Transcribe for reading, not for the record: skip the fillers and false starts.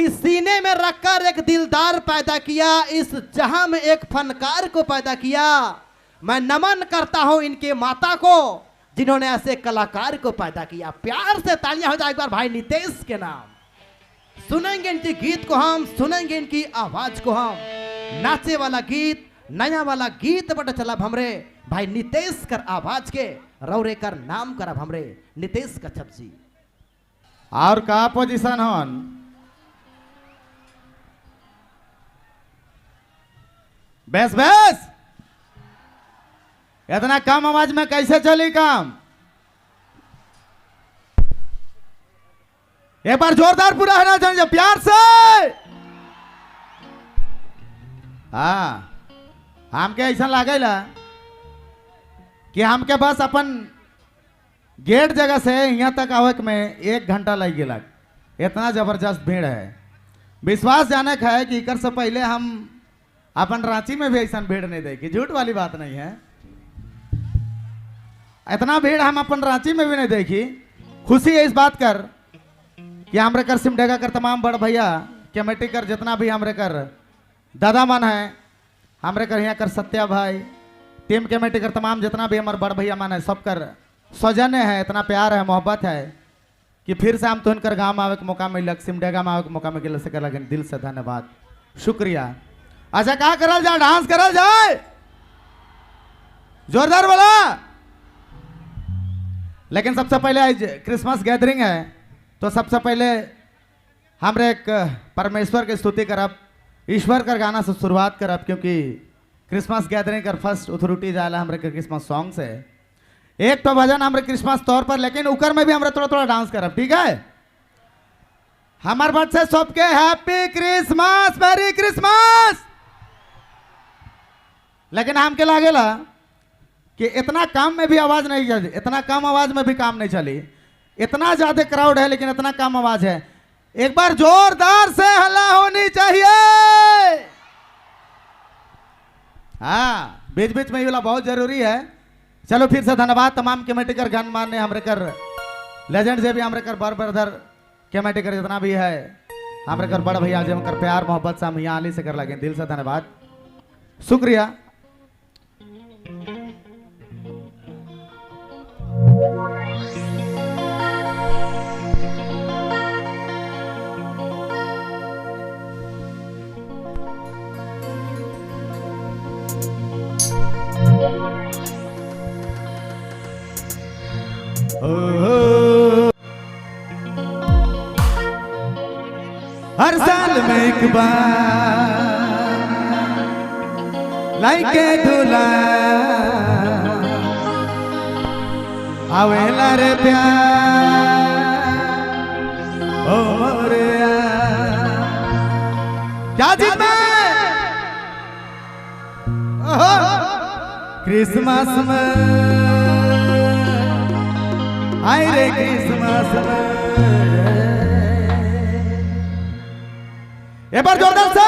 कि सीने में रखकर एक दिलदार पैदा किया, इस जहां में एक फनकार को पैदा किया। मैं नमन करता हूं इनके माता को जिन्होंने ऐसे कलाकार को पैदा किया। प्यार से तालियां हो जाए एक बार भाई नितेश के नाम। सुनेंगे इनके गीत को हम, सुनेंगे इनकी आवाज को हम। नाचे वाला गीत, नया वाला गीत बट चला हमरे भाई नितेश कर आवाज के रौरे कर नाम करब हमरे नितेश कच्छप जी। और का पोजीशन हन? बेस बेस, इतना कम आवाज में कैसे चली काम? एक बार जोरदार पूरा है ना चाहिए, प्यार से। हाँ, हमके ऐसा लागेला कि हमके बस अपन गेट जगह से यहाँ तक आवे में 1 घंटा लग गया, इतना जबरदस्त भीड़ है। विश्वास जाने का है कि इकर से पहले हम अपन रांची में भी ऐसा भीड़ नहीं देखी, झूठ वाली बात नहीं है। इतना भीड़ हम अपन रांची में भी नहीं देखी। खुशी है इस बात कर कि हमरे कर सिमडेगा कर तमाम बड़ भैया कमेटी कर जितना भी हमरे कर दादा मन है, हमरे कर यहाँ कर सत्या भाई टीम कमेटी कर तमाम जितना भी हमारे बड़ भैया मन है, सब कर सौजन्य है, इतना प्यार है, मोहब्बत है कि फिर से हम तो इनकर गाँव आवे के मौका मिलक, सिमडेगा में आवे के मौका मिल से कर लगे दिल से धन्यवाद, शुक्रिया। अच्छा क्या करल जाए? डांस करल जाए जोरदार वाला। लेकिन सबसे पहले आज क्रिसमस गैदरिंग है तो सबसे पहले हमरे एक परमेश्वर की स्तुति करब, ईश्वर कर गाना से शुरुआत करब, क्योंकि क्रिसमस गैदरिंग कर फर्स्ट अथॉरिटी जाला हमरे के क्रिसमस सॉन्ग से। एक तो भजन हमरे क्रिसमस तौर पर, लेकिन उकर में भी हमरे थोड़ा थोड़ा डांस करब, ठीक है? हमार बात से सबके हैप्पी क्रिसमस, मेरी क्रिसमस। लेकिन हमके लागेला कि इतना काम में भी आवाज नहीं चली, इतना कम आवाज में भी काम नहीं चली, इतना ज्यादा क्राउड है लेकिन इतना कम आवाज है। एक बार जोरदार से हल्ला होनी चाहिए। हाँ, बीच बीच में ये वाला बहुत जरूरी है। चलो फिर से धन्यवाद तमाम कमेटी कर गणमान्य हमरे कर लेजेंड जे भी हमरे कर बड़ ब्रदर कमेटी कर जितना भी है हमरे कर बड़ भैया जे कर प्यार मोहब्बत से हम यहाँ आली से कर लगे, दिल से धन्यवाद, शुक्रिया। हर साल में एक बार लाइके दूल्हा आवेला रे प्यार ओ मोरे क्या जी में क्रिसमस में आए रे क्रिसमस में। एक बार जोरदार से